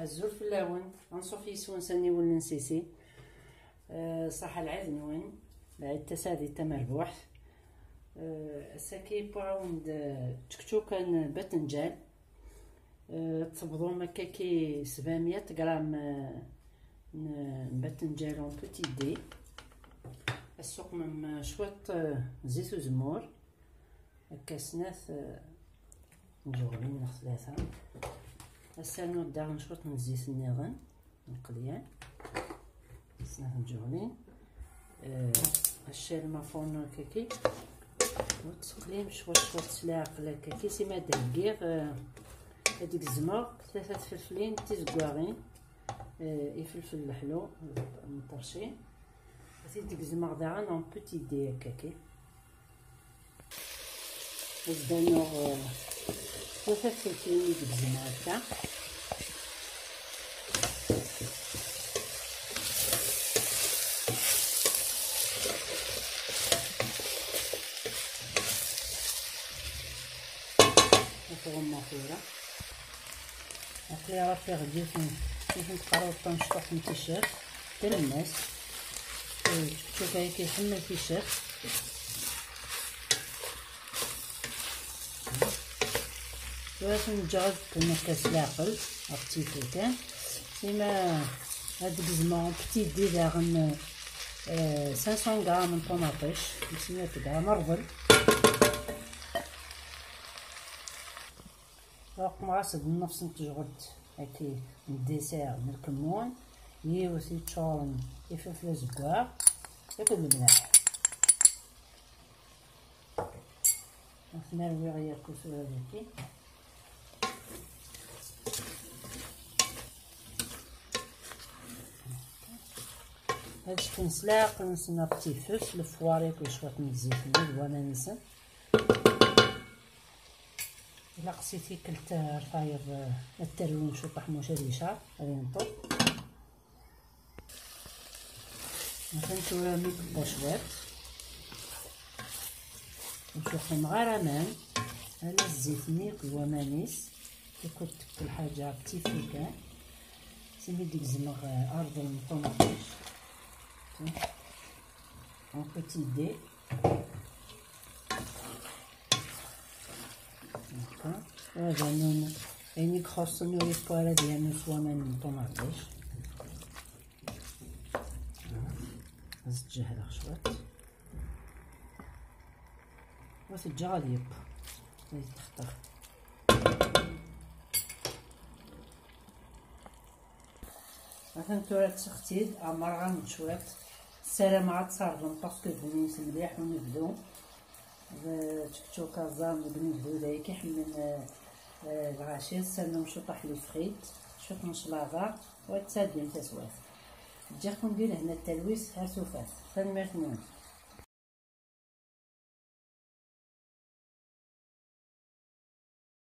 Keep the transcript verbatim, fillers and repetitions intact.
Azul fell-awen, anṣuf yis-wen s aniwel n Sisi. Eh, ṣaḥa lɛid-nwen, lɛid tasaɛdit tamerbuḥt. Eh, ass-agi wwiɣ-awen-d, eh, ččekčuka n batenǧal. Eh, tebḍum akka ki sebɛemya gram, eh, n batenǧal en petit dé. Ad tessuqmem, eh, cwiṭ, eh, zit uzemmur. Akka snat, eh, n tjeɣlin neɣ tlata. Ad s-rnuɣ daɣen cwiṭ n zzit nniḍen n qelyan. Snat n tjeɣlin. Eh, ad tcalem afurnu akkaki. Ur tettqlim cwiṭ cwiṭ s leɛqel akkaki. Si ma d-heggiɣ, eh, ad d-gezmeɣ tlata tfelflin tizeggaɣin, eh, ifelfel leḥlu, mṭercin. Ad t-id-gezmeɣ daɣen en petit dé akkaki. Ad d-anuɣ, eh, tlata tfelflin i d-gezmeɣ akka. Ad t-ɣummeɣ tura. Aql-i ṛafiɣ-d yiwet n, yiwet n tqerruḍt tamecṭuḥt n ticcert, talemmast. Eh, teččuka-agi iḥemmel ticcert. Tura ad ten-ǧǧeɣ ad ddun akka s leɛqel, ɣef tifut kan. Sima ad d-gezmeɣ en petit dé daɣen, eh, cinq cents grammes n ṭumaṭic, خمسمية غرام rḍel. Ṛeqqmeɣ-as-d nnefṣ n tejɣelt, akka, n dessert n lkemmun, yiwet yeččuren ifelfel azeggaɣ akked lemleḥ. Ad ten-rwiɣ yakk tura dagi. Ad ččen s leɛqel-nsen, un petit feu, s lefwar yakk d cwiṭ n zzit-nni d waman-nsen. Ilaq si tikkelt ar tayeḍ, eh, ad terwim ciṭuḥ, maca ad yecɛel, ad yenṭeḍ. Atan tura mi yewwa cwiṭ, ur s-uqqimeɣ ara aman, ala zzit-nni akked waman-is, tikkelt tekk lḥaǧa d tifri kan. Simi d-gezmeɣ, eh, arḍel n ṭumaṭic. En petit dé. D'accord. Ad rnun ayen i ixuṣṣen, ur yewwi ara ad yernu s waman n ṭumaṭic. Ad s-ǧǧehreɣ cwiṭ. Ad t-ǧǧeɣ ad yeww. Ad yettextex. Atan tura ttexti-d, ɛemmreɣ-am-d cwiṭ. Ssarameɣ ad tt-terḍem parce que bnin-s mliḥ unebdu. D tčekčuka ẓẓan deg unebdu, d ayek iḥemmlen, eh, eh, lɣaci, tessernum ciṭuḥ les frites, cwiṭ n claḍa, u ad taddim taswiɛt. Ǧǧiɣ-ken di lehna d talwit, ar tufat. Tanemmirt-nwen.